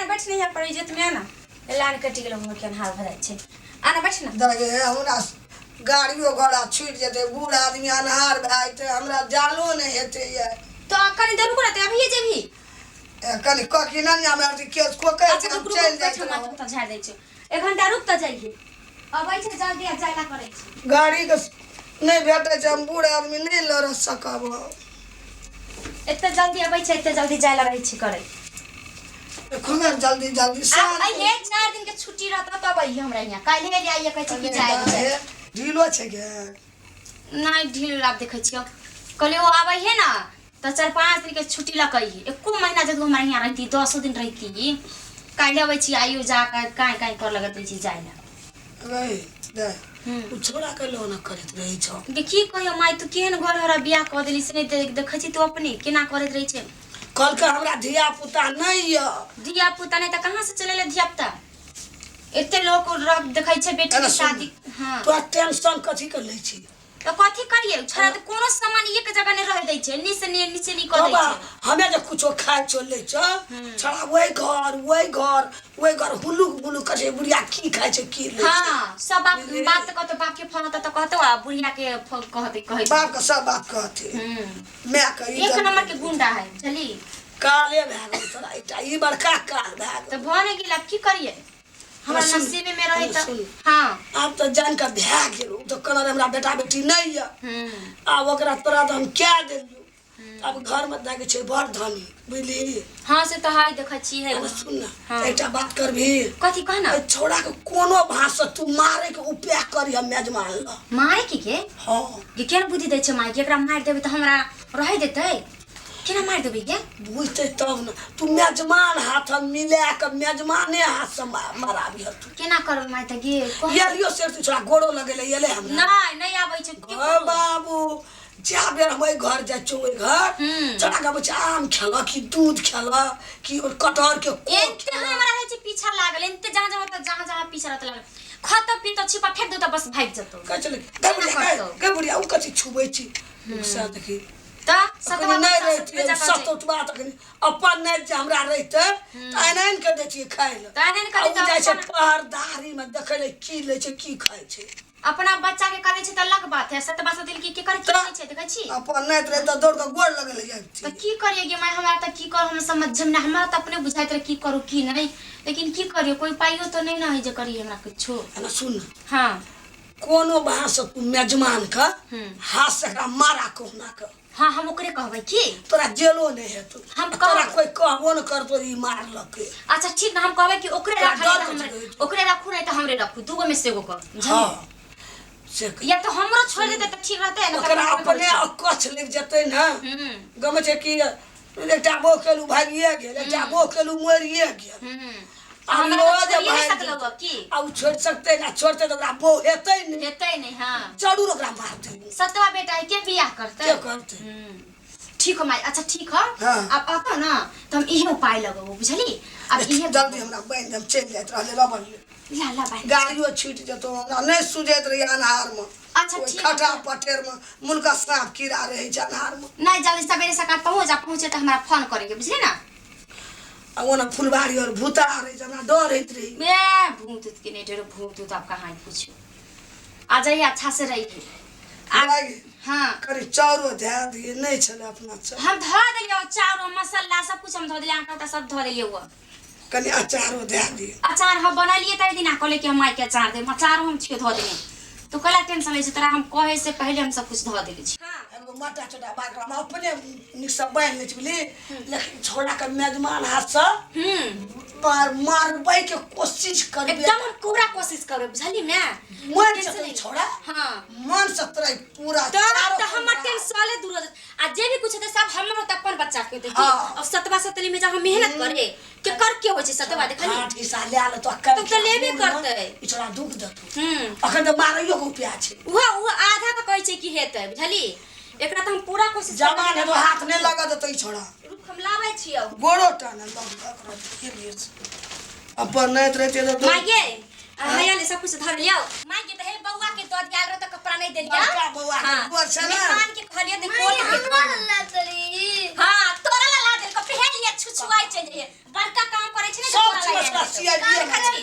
आना बैठ ने यहाँ पर इज्जत में आना। लाइन कटि गेलो, हमरा के अन्हार भऽ जाइ छै। आना, बैठ ना। दगे हमरा गाड़ियो घोड़ा छूटि जेतै, बूढ़ आदमी, अन्हार भए जेतै, हमरा जालो नहि हेतै ये। तो कनी देर रुकू ना, तऽ अभिये जेबही? ए, कनि ककी ननिया हमरा केस कोकै। अच्छा, रुक रुक। चलि बैठ। जाइत हम रहू। माथा झाड़ि दै छियौ, एक घंटा रुक तऽ जाइहे। अबै छै जल्दी आ जाइला करै छै। गाड़ीके नहि भेटै छै, हम बूढ़ आदमी नहि लड़ सकब हम। एते जल्दी अबै छै, एते जल्दी जाइला रहै छै करै। खूबे जल्दी जल्दी आब साँझ अइहे, 4 दिन के छुट्टी रहतौ तब अइहे हमरा यहाँ। काल्हि ले आइए, कहै छै कि जाए के छै। ढीलो छै गे? नहि, ढील आब देखै छियौ। कहलियै ओ आबै है ना तऽ 4-5 दिन के छुट्टी लऽ कऽ अइहे। एको महीना जब हमरा यहाँ रहती, 10 दिन रहती। काल्हि अबै छी, आइयो जा कऽ काँय काँय कर लगत रहै छी जाय ला। रे दे। ओ छोड़ा के लोन करैत रहै छौ। गे, की कहियो माय, तू केहन घर हमरा बियाह कऽ देली से नहि देखै छी तू अपने केना करैत रहै छै। कहलकै हमरा धिया पुता नहि यऽ। धिया पुता नहि तऽ कहाँ से चलेले धिया पुता? एते लोक रह देखै छै बेटी एना के सुन। शादी, हाँ। तोरा टेंशन कथी के लै छी? तऽ कथी करिए? छोड़ा तऽ कोनो सामान एक जगह नहि रह दै छै, नी से नी नीचे नी कऽ दै बाबा छै। हमे जे कुछो खाइ छो लै छो, छोड़ा ओहि घर ओहि घर ओहि घर हुलुक बुलुक करै छै। बुढ़िया की खाइ छै, की लै छै? हाँ, सब बाप बात कहतो, बाप के फोन होता तऽ कहतो आ बुढ़िया के कहते कहै। बाप के सब बात कहते। माय के ई एक नंबर के गुंडा है, बुझली? काले भए गेल तोरा एकटा ई बड़का काल भए तऽ गेल। भऽ नहि गेल, आब की करिए? हमरा सुन, नसीबे में रहे तऽ सुन। हाँ। आब तऽ जान कऽ भए गेल। ओ तऽ कहलक हमरा बेटा बेटी नहि यऽ। आब ओकरा तोरा तऽ हम कए देलियौ। आब घरमे दए के छै बड़ धनी, बुझली? हाँ, से तऽ है, देखै छी है। अरे सुन ने। हाँ। एकटा बात करबही? कथी, कह ना। एहि छौड़ा के कोनो भाषा तू मारे के उपाय करी, हम मेजमान ल। मारे के? हाँ। गे, केना बुद्धि दै छै माय के? एकरा मारि देबै तऽ हमरा रहै देतै? केना मारि देबै गे? बुझतै तब ने। तू मेजमान हाथ मिला के मेजमाने हाथ से माराबी तू। केना करबै माय तऽ गे, कह। एलियो से तू छोड़ा गोड़ो लगेले एले हमरा। नहि, नहि आबै छै। ओ बाबू, जा बेर हम ओहि घर जाइ छियौ, ओहि घर छोड़ा के बच्चा आम खेलक कि दूध खेलक कि ओहि कटहर के कोर। एते हमरा रहै छै पीछा लागल, एते जहाँ जहाँ तऽ जहाँ जहाँ पीछा रहत लागल। खतो पीतो छिपा फेंक दो तऽ बस भागि जेतौ। कहै छलै, गै बुढ़िया, केना गै करतौ? गै बुढ़िया, ओ कथी छुबै छी से देखी। तऽ अखनी सतवा नहि बच्चा सब रहितियै पूजा करै छै। सतोटवा तखनी अपन नहि जे हमरा रहितै तऽ आनि आनि कऽ दैतियै खाय लए। तऽ आनि आनि कऽ आ ओ दैतौ। जाइ छै अपन पहरदारी मे देखै लए की लै छै, की खाइ छै। अपना बच्चा के करै छै तऽ अलग बात है, सतवा सतिल की केकर की तऽ होइ छै, देखै छी। अपन नहि रहै तऽ दौड़ कऽ गोड़ लगै लए तऽ जाइतियै। की करिए गे माय, हमरा तऽ की करू हम समझ में हमरा तऽ अपने बुझाइत रहे की करू की नहीं, लेकिन की करिए? कोई उपायो तऽ नहीं ना है जे करिए हमरा कुछो। एना सुन। हाँ। कोनो बात तू मेजमान के हाथ से एकरा मारा कहुना के। हाँ, हम ओकरे कहबै की। तोरा जेलो नहि हेतौ। हम तोरा कहबै। कोई कहबो न करतो ई मारलकै। अच्छा ठीक ना, हम कहबै कि ओकरे तोरा रखा नहीं डर तऽ कथी हमरे रहै छौ? ओकरे रखू नहीं तऽ हमरे रखू, दूगो में से एगो कर, बुझलियै? हाँ से कह। या तो हमरो छोड़ देते तऽ ठीक रहतै ना। ओकरा अपने अकछ लागि जेतै ने। गमे छै कि एकटा बोह केलू भागिए गेल, एकटा बोह केलू मरिए गेल। आ हमरा रोज तऽ छोड़िए नहि भागि सकलौ जेतै। अब की। आ ओ छोड़ि सकतै ना, छोड़तै तऽ ओकरा बोह हेतै नहि। हेतै नहीं, हाँ। जरूर ओकरा मारतै। सतवा बेटा है, के बियाह करतै? के करतै? ठीक हो माई, अच्छा ठीक हो। हाँ। अब अतो ना तो हम इहे उपाय लगबो, बुझली? अब इहे जल्दी हमरा बान्हि हम चलि जाइत रहलै रबड़ ले। ला ला बान्हि। गाड़ियो छूटि जेतौ, हमरा नहि सुझैत रहै अन्हारमे। अच्छा, ओहि ठीक खटा है। पटेरमे मुनका साँप कीड़ा रहै छै अन्हारमे। नहीं, जल्दी सवेरे सकाल पहुँच जा, पहुँचे तो हमरा फोन करेंगे, बुझली ना? आ ओना फुलबाड़ी और भूता रहै छै, हमरा डर होइत रहै। बे, भूत उत के नहीं डरो, भूत उत आप कहाँ पूछो। आ जाइए, अच्छा से रहिए आ। लागि हाँ। कनि चाउरो धए दियै, नहि छलै अपना चाउर। हम धऽ देलियै चाउर, मसाला सब कुछ हम धऽ देलियै, आटा उटा सब धऽ देलियै वो। कनि अचारो धए दियै। अचार हम बनलियै ताहि दिना, कहले कि हम मायके अचार देब, अचारो हम छियै धऽ देने। तू कला टेंशन लै छै? तोरा हम कहै से पहिले हम सब कुछ धऽ देले छी। एगो मोटा छोटा बात हम अपने नीकसँ बान्हि लै छी, बुझली? लेकिन छोड़ा के मेजमान हाथसँ मार मारबै के कोशिश करबै। एकदम हम पूरा कोशिश करबै, बुझली ने? मन टेंशन से नहीं। छोड़ा मन से तोरा ई पूरा तो चारो तो हमर खुंटा। टेंशन दूर हो जात आ जे भी कुछ हेतै सब हमर होतै, अपन बच्चा के होतै की। हाँ। अब सतवा सतली में जब हम मेहनत करे के कर के होइ छै सतवा, देखली? हाथ हिस्सा लए लेतो आ तब तऽ लेबे करतै। ई छोड़ा दुख देतौ। अखन तऽ मारैयो के उपाय छै। उहे उहे आधा के कहै छै कि हेतै, बुझली? एकरा तऽ हम पूरा कोशिश करबै। जवान हेतौ, हाथ नहि लगऽ देतौ ई छोड़ा। रुक, हम लाबै छियौ। गोड़ो टानल लग अपन नहि रहते तऽ माय हैया ले, सब कुछ धर लियो। माय के तऽ हे बौआ के दऽ दियाल रहो तऽ कपड़ा नहीं देलियो। बड़का बौआ के गोड़ छै ने। मेहमान के कहलियो तऽ कोट के हमरा ला चली। हाँ, तोरा ला ला देलको, पहन लिया, छुछुआई चल जाइए। बड़का काम करे छै ने। सब सिया दिए देखै छी?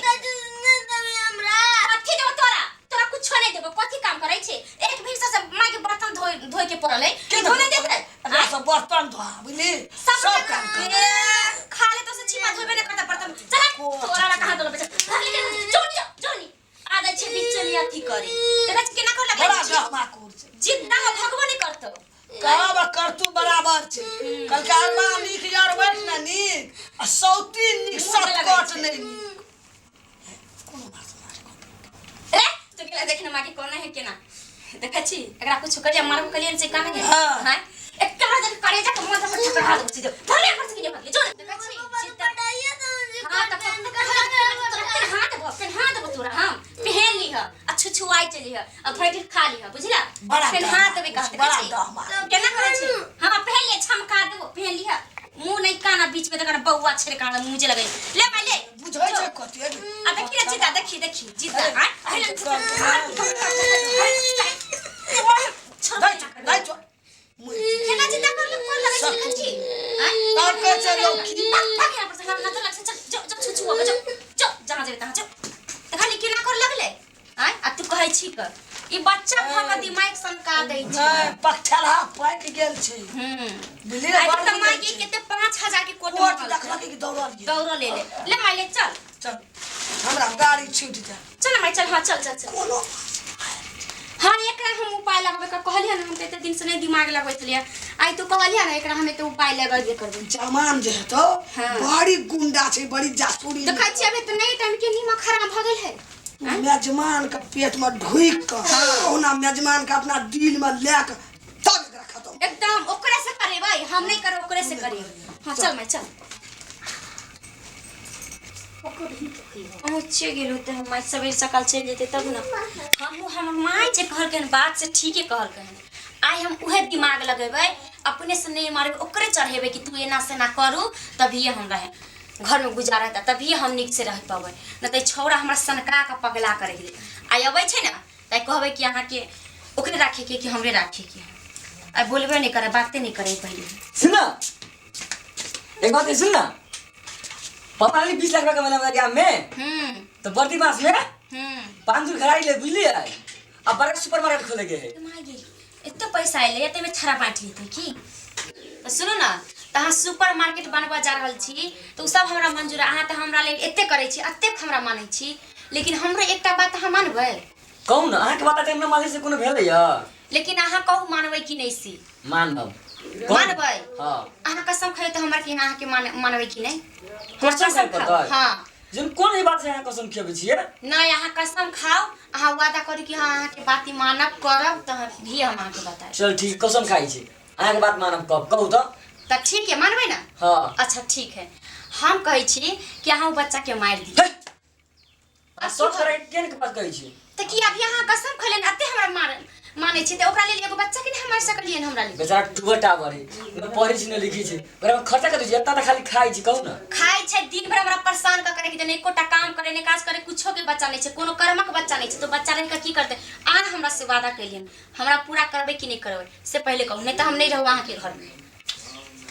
कथी देबो तोरा? तोरा कुछो नहीं देबो। कथी काम करै छै? एक भीड़ से माय के बर्तन धोए धोए के पड़ल है। के धोने देतै? एकरा सब बर्तन धोआ बुझली, सब सब काम कर। ए, खा ले तो से छीमा धोबे नहीं करता बर्तन। चल तोरा ला कहाँ तोला बच्चा भाग ले, जो जो जो नी आ जाइ छै बीच में अथी करे। देखै छी केना कर बड़ा लगै छै? गहमा कोर छै। जिद्दा हो भगबो नहीं करतो। कहब करतू बराबर छै। कलकारबा नीक यार बैठ ने नीक आ सौती नीक मुँह सब लगै कट छै। नहि नीक। कोनो बात नहि। रे तो गेला देख ना माँ के कोना है केना। देखै छी एकरा कुछ करिया मारबो कलियन से कान है। हाँ। हां, एकरा जब करेजा के मन से ठकरा दो सीधे भले पर से के भागले जो। देखै छी जिद्दा। हाँ त पेन्हा देबो, पेन्हा देबो तोरा हम। पहन लीह आ छुछुआई चलीह आ भरि दिन खा लीह, बुझला? बड़ा पेन्हा दहमा, देबे कहत। बड़ा देखै छी दहमा। केना करै छी? हाँ पहन ले, छमका देबो, पहन लीह। मुंह नहीं काना बीच में देखा बौआ छेड़ काना मुंह जे लगै ले भाई ले। बुझै छै कथी है? आ देखी रे जिद्दा, देखी देखी जिद्दा। अरे, हाँ दाइ छोड़, दाइ छोड़। केना जिद्दा करले कोन लगै छै? देखै छी? आँय? तब कहै छै लौकी। भाग भाग यहाँ पर से, हमरा नजर लगै छै। चल जो जो छुछु हो जो जो जहाँ जेबे तहाँ जो। तऽ खाली केना कर लगले? आँय, आ तू कहै छी क ई बच्चा भऽ कऽ दिमाग सनका दै छै। नहि, पकठलहा पाकि गेल छै। बुझली ने? आइ बड़ तऽ माय बुझै के छै। कते 5000 के कोट कोट मंगल। देखलक कि दौड़ल गेल। दौड़ल ले ले ले माय ले चल। चल, हमरा गाड़ी छूटि जाय। चल ना माय चल। हाँ चल चल चल। कोनो हाँ एकरा हम उपाय लगबै के कहलियै ने। हम तऽ एते दिन से नहि दिमाग लगबैत छलियै, आइ तू कहलियै ने, एकरा हम एते उपाय लगबे करबै। जमान जे हेतौ हाँ। बड़ी गुंडा छै, बड़ी जासूरी। देखै छियै अभी तऽ नहि टाइम के नीमक खराब भऽ गेल है। मेजमान के पेट में ढुकि कऽ कहुना मेजमान के अपना दिल में लए कऽ तब एकरा खतम। एकदम ओकरे से करेबै, हम नहीं करब, ओकरे से करेबै। हाँ चल मैं चल पहुँचे गेल होते। हम माय सवेरे सकाल चलि जेतै तब ने। हमहूँ हमर माय जे कहलकै हन बात से ठीके कहलकै हन। आइ हम उहे दिमाग लगेबै, अपने से नहीं मारबै, ओकरे चढ़ेबै कि तू एना से ना करू तभिए हम रहे घरमे गुजारा हेतै, तभिए हम नीक से रह पबै। नहि तऽ ई छौड़ा हमरा सनका कऽ पगला कऽ रहि गेलै। आइ अबै छै ने तऽ कहबै कि अहाँके ओकरे राखैके कि हमरे राखैके। आइ बोलबे नहि करै, बाते नहि करै पहिले। सुन न, एक बात सुन न, पापा ने 20 लाख रुपया कमेला हमरा गाम में। तो बर्दी मास में 5 दूर खराई ले बुझलिए, अब बड़ा सुपर मार्केट खोले के है। माय गे, एते पैसा अयलै, एतेमे छड़ा बाँटि लेतै की? तऽ सुनू ने, तऽ अहाँ सुपर मार्केट बनबऽ जा रहल छी तऽ ओ सब हमरा मंजूर है। अहाँ तऽ हमरा लेल एते करै छी, एतेक हमरा मानै छी, लेकिन हमरो एकटा बात अहाँ मानबै? कहू न, अहाँके बात हमरा मानै से कोनो भेलै या? लेकिन अहाँ कहू मानबै कि नहि से। मानब। मानबै? हाँ। अहाँ कसम खइयो तऽ हमरा कि अहाँके मानबै कि नहि हमर। कसम कसम खाइ खाउ। पड़तै? हाँ। जन कोन ई बात से अहाँ कसम खियबै छियै? नहि, अहाँ कसम खाउ, अहाँ वादा करू कि हाँ अहाँके बात ही मानब करब तऽ भी हम अहाँके बतायब। चल ठीक, कसम खाइ छी, अहाँके बात मानब। कब कहू तऽ। तऽ ठीक है, मानबै ने? हाँ। अच्छा ठीक है, हम कहै छी कि अहाँ ओ बच्चाके मारि दियौ। हे! सोच करे केन के बात कहै छी? तऽ की अभी अहाँ कसम खैलियन, एते हमरा मार मानै छी तऽ ओकरा लेल एगो बच्चा के नहि हम मारि सकलियन हमरा लेल? बेचारा टूबर टाबर है, न पढ़ै छी न लिखै छी, ओकरा में खर्चा करै छी, एतना तऽ खाली खाइ छी। कहू न। खाइ छै दिन भर, हमरा परेशान कऽ के देने, एकोटा काम करे नहि काज करे, कुछो के बच्चा नहि छै, कोनो कर्मक बच्चा नहि छै, तऽ बच्चा रहि कऽ की करतै? अहाँ हमरा से वादा केलियन, हमरा पूरा करबै कि नहि करबै से पहिले कहू, नहि तऽ हम नहि रहू अहाँके घरमे।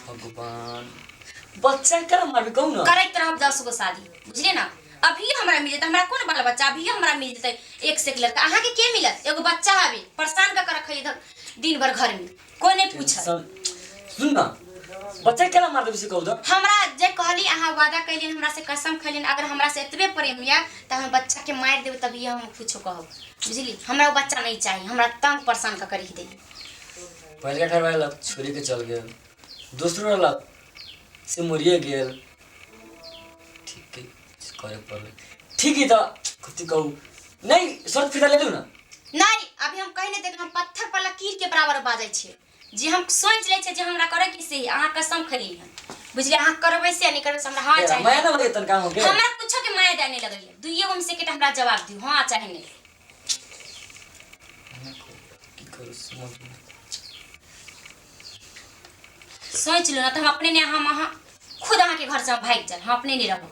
भगवान, बच्चा केना मारबै कहू न? करैत रहब 10 गो शादी, बुझलियै ने? अभी हमरा मिल जेतै, हमरा कोन बाल बच्चा, अभी हमरा मिल जेतै एक से एक लड़का। अहाँके के मिलत? एगो बच्चा अभी परेशान कऽ के रखै दिन भर घरमे, कोई नहि पूछत। टेंशन सुन न, बच्चा केना मार देबै से कहू तऽ। हमरा जे कहली अहाँ वादा कैलियन, हमरा से कसम खैलियन, अगर हमरा से एतबे प्रेम यऽ तऽ हम बच्चा के मारि देबै तभी हम कुछो कहब, बुझली? हमरा ओ बच्चा नहीं चाही, हमरा तंग परेशान कऽ के रखि दैए। पहिलका घर रहलक, छोड़ि के चल गेल, दोसरो रहलक से मरिए गेल। ठीक है, करे पड़लै। ठीक है, तऽ कथी कहू, नहीं शर्त फिदा ले लू ना। नहीं, अभी हम कहि नहि देख, हम पत्थर पर लकीर के बराबर बाजै छियै। जे हम सोचि लै छियै जे हमरा करे के से अहाँ कसम खैली हन, बुझलियै? अहाँ करबै से नहीं करबै से हमरा हाँ चाही। माया ना लगे तनका हो के? हमरा कुछो के माया दे नहीं लगैया। दुइये गो में से एकटा हमरा जवाब दियौ, हाँ चाहे नहीं। की करू समझ में सोचि लू ना तऽ हम अपने नहीं, हम अहाँ खुद अहाँके घर से हम भागि जायब, हम अपने नहीं रहब।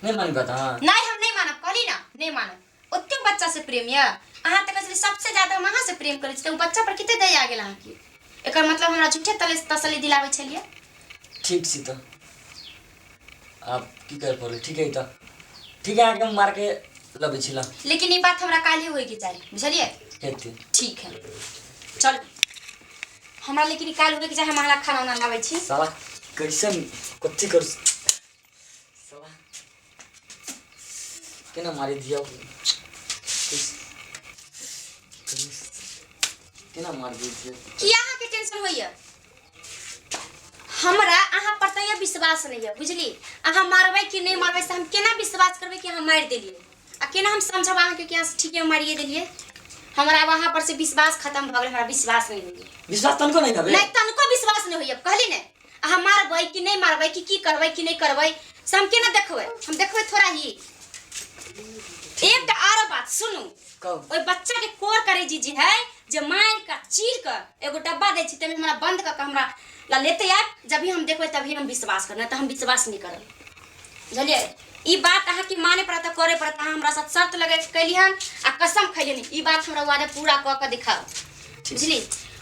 नहीं मानी बात हाँ? नहीं, हम नहीं मानब, कहली ना नहीं मानब। ओते बच्चा से प्रेम यऽ अहाँ तऽ कहै छलियै सबसे ज्यादा हम अहाँ से प्रेम करै छी, तऽ ओ बच्चा पर कते दया गेल अहाँके? एकर मतलब हमरा झूठे तले तसल्ली दिलाबै छलियै। ठीक छी तऽ आब की करे पड़लै। ठीक है तऽ ठीक है, अहाँके हम मारके लबै छी। ला लेकिन ई बात हमरा काल्हे होइके चाही, बुझलियै? हेतै। ठीक है, चल हमरा लेकिन ई काल्हि होइके चाही। हम अहाँ खाना उना लाबै छी। साला कैसन कथी करू, साला केना मारि दिया, केना मारि दिया। किया अहाँके टेंशन होइए? हमरा अहाँ पर तैयो विश्वास नहीं है, बुझली? अहाँ मारबै कि नहि मारबै से हम केना विश्वास करबै कि अहाँ मारि देलियै? आ केना हम समझब अहाँके कि अहाँ ठीके मारिए देलियै? हमरा आब अहाँ पर से विश्वास खत्म भऽ गेल, हमरा विश्वास नहीं होइए। विश्वास तनको नहीं हबे? नहीं, तनको विश्वास नहीं होइए। कहली ने अहाँ मारबै कि नहि मारबै, कि की करबै कि नहि करबै से हम केना देखबै? हम देखबै थोड़ा ही। एकटा आरो बात सुनू। कहू। ओहि बच्चा के कोर करेजी जे है जे मारि कऽ चीर कऽ एगो डब्बा दै छी, ताहिमे हमरा बंद कऽ कऽ हमरा ला लेते आयब। जब भी हम देखबै तभी हम विश्वास करब, नहि तऽ हम विश्वास नहि करब, बुझलियै? ई बात अहाँके माने पड़त, करे पड़त। अहाँ हमरा साथ शर्त लगे कैली हन आ कसम खैली, ई बात हमरा वादा पूरा कऽ कऽ दिखाओ, बुझली?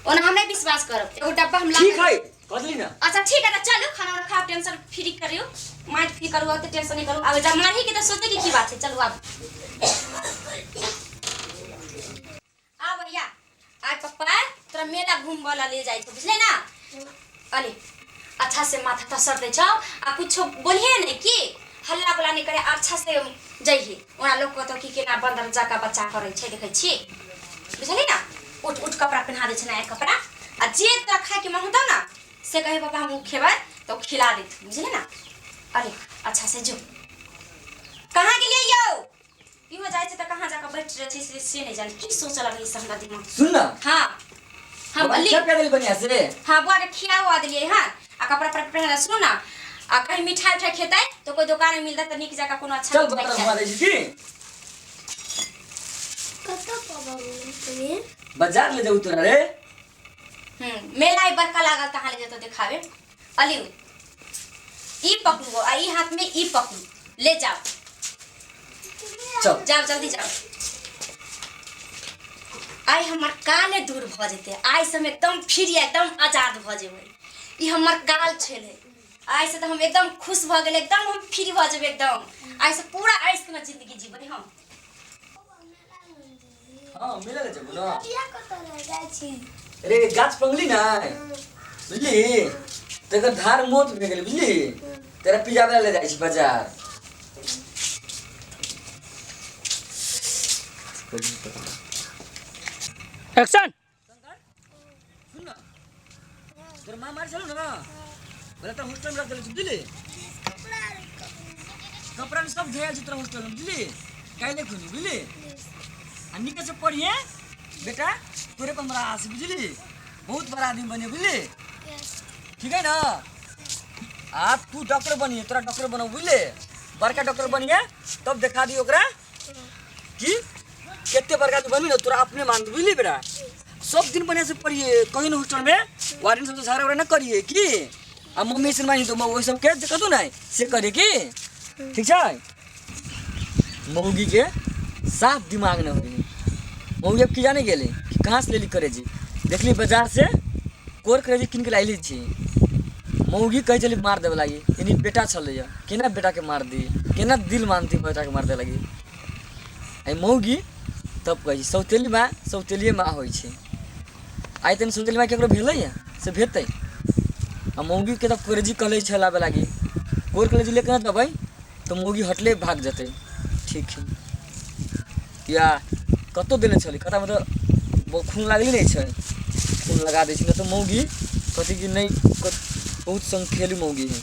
ओना हम नहि विश्वास करब। एगो डब्बा हम ला ठीक है, कहली ना। अच्छा ठीक है, तऽ चलू खाना उना खाओ, टेंशन फ्री करियो, माइंड फ्री करू, ओते टेंशन नहीं करू। आब जब मारही के तऽ सोचे के की बात है। चलू आब आ भैया, आइ पप्पा तोरा मेला घूमबऽ ला ले जाइ छौ, बुझले ना? अरे अच्छा से माथा तसर दै छौ आ कुछो बोलिहे नहीं कि हल्ला गुल्ला नहीं करे, अच्छा से जइहे। ओना लोग कहतौ कि केना बंदर जकाँ बच्चा करै छै, देखै छी, बुझली ना? उठ उठ, कपड़ा पहिना दै छै नया कपड़ा, आ जे तोरा खायके मन होतौ ना से कहे पापा हम उ खेबै तऽ ओ खिला देत, बुझली ना? अरे अच्छा से जो। कहाँ गेलियै यौ? इहो जाइ छै तऽ कहाँ जाकऽ बैठ रहै छै से नहि जानी की सोचऽ लगलै से हमरा दिमाग। सुन ना। हाँ हाँ, बौआ, बोली। क्या कर देली बढ़िया से? हाँ, बुआ के खिया उआ देलियै हँ आ कपड़ा पर पहिना। सुनू ना, आ कहीं मिठाई उठाई खेतै तऽ कोई दोकान में मिलतै तऽ नीक जकाँ कोनो अच्छा चल मिठाई बता खिया। घुमा दै छी की। कतऽ पाबा तुम्हें? बाजार ले जाऊ तोरा रे। मेला ई बड़का लागल तहाँ ले जेतो देखावे। अलियू ई पकड़ू आ ई हाथ में ई पकड़ू, ले जाओ। चल। जाओ, जल्दी जाओ। आइ हमर काले दूर भऽ जेतै, आइ से हम एकदम फ्री, एकदम आजाद भऽ जेबै। ई हमर काल छलै, आइ से तऽ हम एकदम खुश भऽ गेलै, एकदम हम फ्री भऽ जेबै, एकदम आइ से पूरा ऐश के जिंदगी जीबै हम। हाँ, मेला ले जेबू ना। किया कतऽ लऽ जाइ छी? अरे गाछ पंगली ना, बुझली? तकर धार मोत भए गेलै, बुझली? तेरा पिजाबे ले जाइ छी बाजार। एक्शन। सुन ना, तोर माँ मार छलौ ना, बोले तोरा हॉस्टल में रख देले छी, बुझली? कपड़ा में सब घेरायल छै तोरा हॉस्टल में, बुझली? काल्हि खुनी, बुझली? आ नीके से पढ़िए बेटा, तोरे पर हमरा आस, बुझली? बहुत बड़ा आदमी बनिए, बुझली? ठीक है ना? आ तू डॉक्टर बनिए, तोरा डॉक्टर बनाऊ, बुझले? बड़का डॉक्टर बनिए तब देखा दी ओकरा कि कते बड़का तू बनी ना, तोरा अपने मान, बुझली बेटा? सब दिन बढ़िया से पढ़िए, कहीं ना हॉस्टल में वार्डन सबसे झगड़ा उगड़ा ना करिए की, आ मम्मी से मानी तो ओहि सबके कतौ नहीं से करिए की, ठीक छै? मौगी के साफ दिमाग न होई। मौगी अब की जाने गेले कि कहाँ से लेली करेजी, देखली बाजार से कोर करेजी किन के लाइली छी। मौगी कहै छली मार देबे लागी, यानी बेटा छलै केना बेटा के मार दी, केना दिल मानती बेटा के मार दे लागी। आ मौगी तब कहै छै सौतेली माँ, सौतेलिए माँ होइ छै। आइ तनि सौतेली माँ केकरो भेलै से भेतै। आ मौगी के तब करेजी कहलै छै लाबे लागी, कोर करेजी लेके ना देबै तऽ मौगी हटले भाग जेतै। ठीक है, या कतौ देने छलै कता मतलब खून लागले नहि छै, खून लगा दै छै, नहि तऽ मौगी कथी कि नहि बहुत संखेली मौगी है।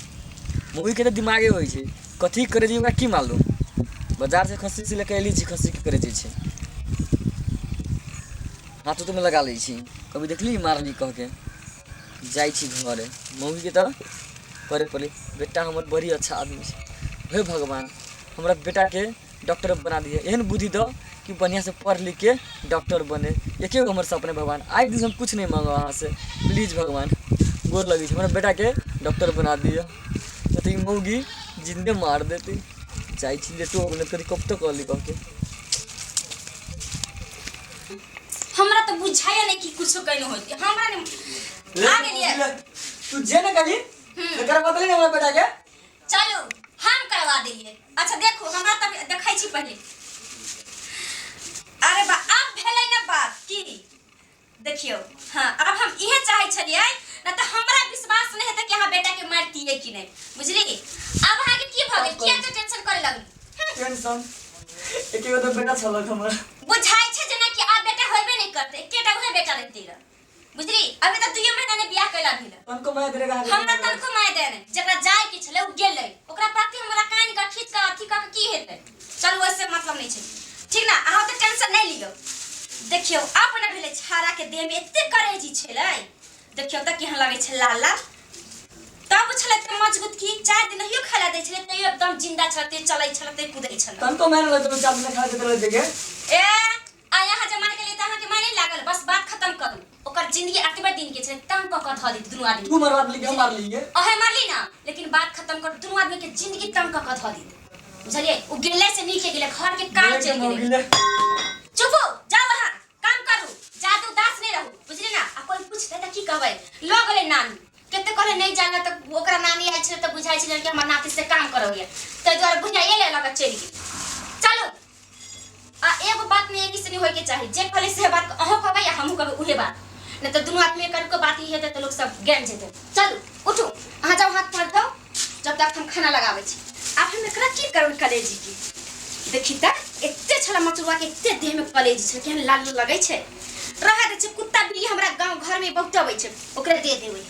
मौगी के तऽ दिमागे होइ छै कथी करेजी ओकरा की मालूम। बाजार से खस्सी से लेके अयली छी, खस्सी के करेजी छै हाथो तो में लगा लै छी, कभी देखली मारली कह के जाइ छी घरे। मौगी के तऽ करे पड़लै, बेटा हमर बड़ी अच्छा आदमी छै, हे भगवान हमरा बेटा के डॉक्टर बना दिए, एहन बुद्धि दऽ कि बढ़िया से पढ़ लिख के डॉक्टर बने, एके गो हमर सपना भगवान, आइ दिन हम कुछ नहीं मांगब अहाँ से, प्लीज भगवान गोर लगै छी, हमरा बेटा के डॉक्टर बना दिअ, नहीं तऽ ई मौगी जिंदे मार देतै। जाइ छी लेटो हो गेलै, कभी कब तक कहली कह के। हमरा तऽ बुझाइए नहि कि कुछो कयने होती, हमरा नहि आ गेलियै। तू जे ने कहली तकर बदले ने हमरा बेटा के। चलू हम देलियै। अच्छा देखू, हमरा तब देखै छी पहिले। अरे बा, आब भेलै ने बात की? देखियौ, हाँ, आब हम इहे चाहै छलियै ना, तऽ हमरा विश्वास नहि हेतै कि अहाँ बेटाके मारतियै कि नहि, बुझली? आब अहाँके की भऽ गेल? किया एते टेंशन करे लगली? टेंशन, एके गो तऽ बेटा छलक हमर। बुझाइ छै जेना कि आब बेटा होबे नहि करतै, एकेटा उहे बेटा रहतै रह, बुझली? अभी तऽ दुइये महीना ने बियाह कैला भेल। तनको माया देने कहाँ? हमरा तनको माय दे नहि, जकरा जाय के छलै ओ गेलै, ओकरा प्रति हमरा कानि कऽ खींच कऽ अथी कऽ के की हेतै? चलू, ओहिसे मतलब नहि छै, ठीक ने? अहाँ ओते टेंशन नहि लियौ। देखियौ, आब ने भेलै छाड़ा के देह में एते करेजी छलै, देखियौ तऽ केहन लगै छै लाल लाल। तब छलै तऽ मजबूत की 4 दिन नहियो खाय ला दै छलै तैयो एकदम जिंदा छलै, चलै छलै, ते कुदै छलै। तनको माया नहि लगतै, 4 दिन खा देते रहते के। ए आ यहाँ जे मारि गेलै तऽ अहाँके माय नहि लागल? बस, बात खत्म करू। ओकर जिंदगी एतबे दिन के छै, तंग कऽ कऽ धऽ देत दुनू आदमी। तू मरवा देली कि हम मारली? अहे मारली ना, लेकिन बात खत्म कर, दुनू आदमी के जिंदगी तंग कऽ कऽ धऽ देत, बुझलियै? ओ गेलै से नीके गेलै, घर के काम चलि गेलै। चुप हो जाओ, अहाँ काम करू, जादू दास नहि रहू, बुझली ना? आ कोइ पूछतै तऽ की कहबै? लऽ गेलै नानी। कते कहले नहि जाला, तऽ ओकरा नानी आयल छलै तऽ बुझाइ छलै कि हमर नाती से काम करैया, ताहि दुआरे बुझाइए ले लऽ कऽ चलि गेल। चलू, आ एगो बात में एक नहीं होय के चाही, जे कहले से बात अहों कहबै या हमहूँ कहबै उहे बात, नहीं तऽ दुनू आदमी कनको बात ही हेतै तऽ लोक सब ज्ञान जेतै। चलू, उठू, अहाँ जाउ, हाथ पर धो, जब तक हम खाना लगाबै छी। आब हम एकरा की करबै? कलेजी के देखी तऽ, एते छला मचुआ के, एते देह में कलेजी छै, केहन लाल लाल लगै छै। रहै दै छै, कुत्ता बिल्ली हमरा गाँव घर में बहुत अबै छै, ओकरे दे देबै।